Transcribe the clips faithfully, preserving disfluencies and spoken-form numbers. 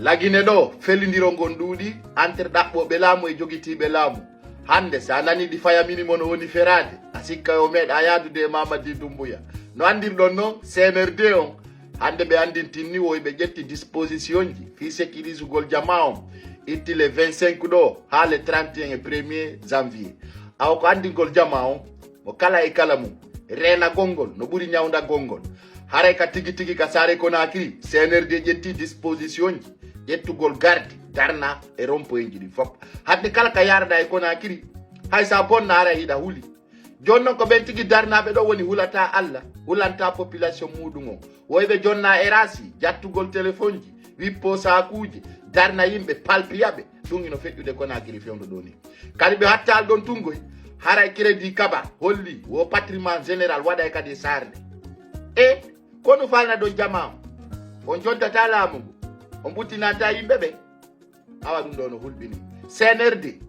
Lagine ɗo, felindirol ngol ɗuuɗi entre ɗaɓɓooɓe laamu e jogitiiɓe laamu. Hannde, so a nanii ɗi fayamini mo no woni feraade, a sikka yo meeɗa yahdude e Mamadi Doumbouya. No anndirɗon noon, C N R D on, hannde ɓe anndintinni wo ɓe ƴetti disposition ji fii sekirisugol jamaa on, itti le vingt-cinq ɗo haa le trente et un e premier janvier. Awa ko anndingol jamaa on, mo kala e kala mum, reenagol ngol no ɓuri ñawndagol ngol. Haray ka tigi tigi ka Saare Conakry, C N R D ƴetti disposition ji, ƴettugol gardi, darna e rond-point ji ɗin fof. Hannde kala ka yaaraɗaa e Conakry, hay so a bonna haray hiɗa huli. Jooni noon ko ɓen tigi darnaaɓe ɗo woni hulataa Alla, hulantaa population muuɗum on. Woyɓe jonnaa e raasi, jattugol telefonji, wippo saakuuji, darna yimɓe, palpiya ɓe. Ɗum hino feƴƴude Conakry fewndo ɗo ni. Kadi ɓe hattaali ɗon tungoy, haray Crédit Kaba holli wo patrimoine général waɗay kadi e Saare nde. E konu falna ɗon jamaa on, on jontataa laamu ngu, on ɓuttinantaa yimɓe ɓe. Awa ɗum ɗo no hulɓini. C N R D,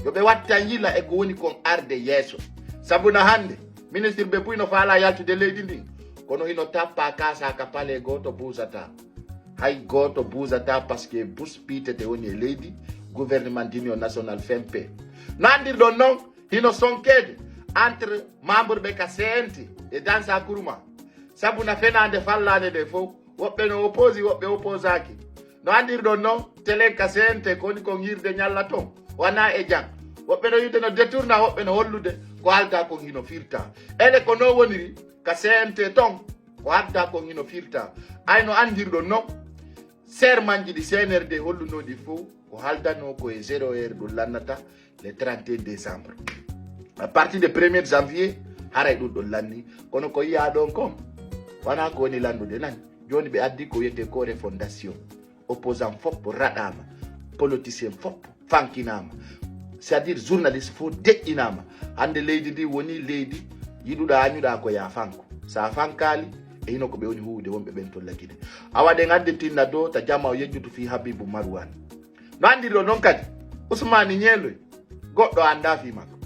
yo ɓe wattan yila e ko woni kon arde yeeso. Sabu na hannde, ministre ɓe buy no faalaa yaltude leydi ndin. Kono hino tappaa kaasaa ka palais gooto buusataa. Hay gooto buusataa parce que bus piitete woni e leydi, gouvernement d'union nationale fempe. No anndirɗon noon, hino sonkeede entre membre ɓe ka C N T e Dansa Kuruma. Sabu na fenaande fallaande nde fof, woɓɓe no opposi, woɓɓe opposaaki. No anndirɗon noon, telen ka C N T ko woni kon hirde ñalla ton, wona e jam. Woɓɓe no yiide no détourna, woɓɓe no hollude ko haalta kon hino firta. Ele ko no woniri ka C N T ton, ko haalta kon hino firta. Ay no anndirɗon noon, sermanji ɗi C N R D hollunoo ɗi fof, ko haaldanoo ko e zéro heure ɗum lannata, le trente et un décembre. À partir de premier janvier, haray ɗum ɗon lanni. Kono ko yiyaa ɗon kon, wona ko woni lannude nan. Jooni ɓe addi ko wiyetee ko refondation. Opposant fof raɗaama, politicien fof fankinaama. C'est-à-dire journaliste fof deƴƴinaama. Hannde leydi ndi woni leydi yiɗuɗaa añuɗaa ko yaa fanko. So a fankaali, e hino ko ɓe woni huuwude wonɓe ɓen to Lagine. Awa ɗen adde tinna do ta jama o yejjutu fii Habibu Marwan. No anndirɗon noon kadi, Usmaani Ñeeloy, goɗɗo anndaa fii makko.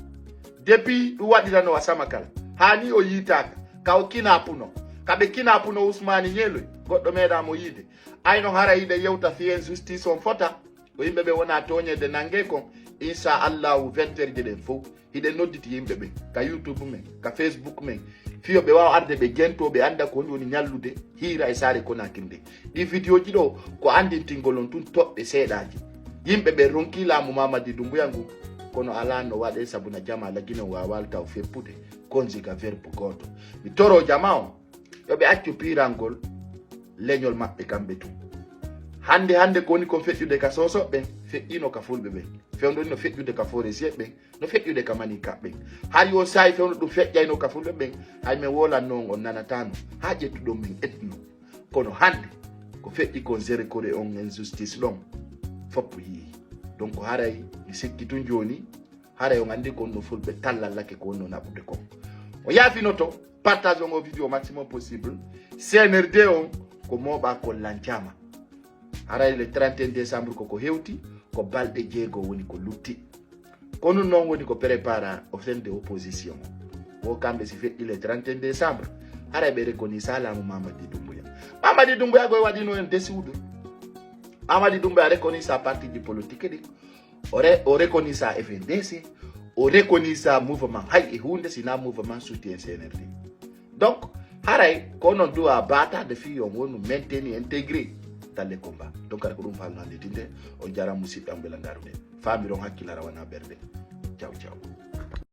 Depuis ɗum waɗirano wa Samakala, haa nii o yiitaaka, ka o kinaa puno. Ka ɓe kinaa puno Usmaani Ñeeloy, goɗɗo meeɗaa mo yiide. Ay no hara hiɗe yewta fii injustice on fota, ko yimɓe ɓe wona tooñeede nannge kon, inchallahu vingt heures ji ɗen fof. Hiɗen nodditi yimɓe ɓen ka YouTube men, ka Facebook men, fiyo ɓe waawa arde ɓe jentoo, ɓe annda ko honɗum woni ñallude hiira e Saare Conakry nde. Ɗi vidéo ji ɗo ko anndintingol on tun toɓɓe seeɗaaji. Yimɓe ɓe ronkii laamu Mamadi Doumbouya ngu, kono alaa no waɗee sabu na jamaa Lagine on waawaa taw feppude, conjuga verbe gooto. Mi toroo jamaa on, yo ɓe accu piirangol leñol maɓɓe kamɓe tun. Hannde hannde ko woni kon feƴƴude ka Sosoɓe ɓen, feƴƴiino ka Fulɓe ɓen. Fewndo ni no feƴƴude ka Forestier ɓen, no feƴƴude ka Maninka ɓen. Hari o saa'i fewndo ɗum feƴƴayno ka Fulɓe ɓen, hay men woolanno on, on nanataano, haa ƴettuɗon men etno. Kono hannde, ko feƴƴi kon zéro kore on injustice ɗon, foppo yi'i. Donc haray, mi sikki tun jooni, haray on anndi kon no Fulɓe tallallake ko wonno naɓude kon. O yaafinoto, partage on o vidéo maximum possible. C N R D on, ko mooɓaa kon lancaama. Haray le trente et un décembre koko hewti, ko balɗe jeego woni ko lutti. Ko ɗum noon woni ko prépara o fende opposition o. Wo kamɓe si feƴƴi le trente et un décembre, haray ɓe reconnaissa laamu Mamadi Doumbouya. Mamadi Doumbouya goy waɗino en desiwɗo. Mamadi Doumbouya reconnaissa parti ji politique ɗi. O re-, o reconnaissa F N D C. O reconnaissa mouvement hay e huunde sina mouvement soutien C N R D. Donc, haray ko onon duwa baataade fii on wonu maintenir intégré dans le combat. Donc, haray ko ɗum falno annditinde. On jaram musidɓe am belandaaru nde. Faamiron hakkillara wana ɓernde. Ciao, ciao.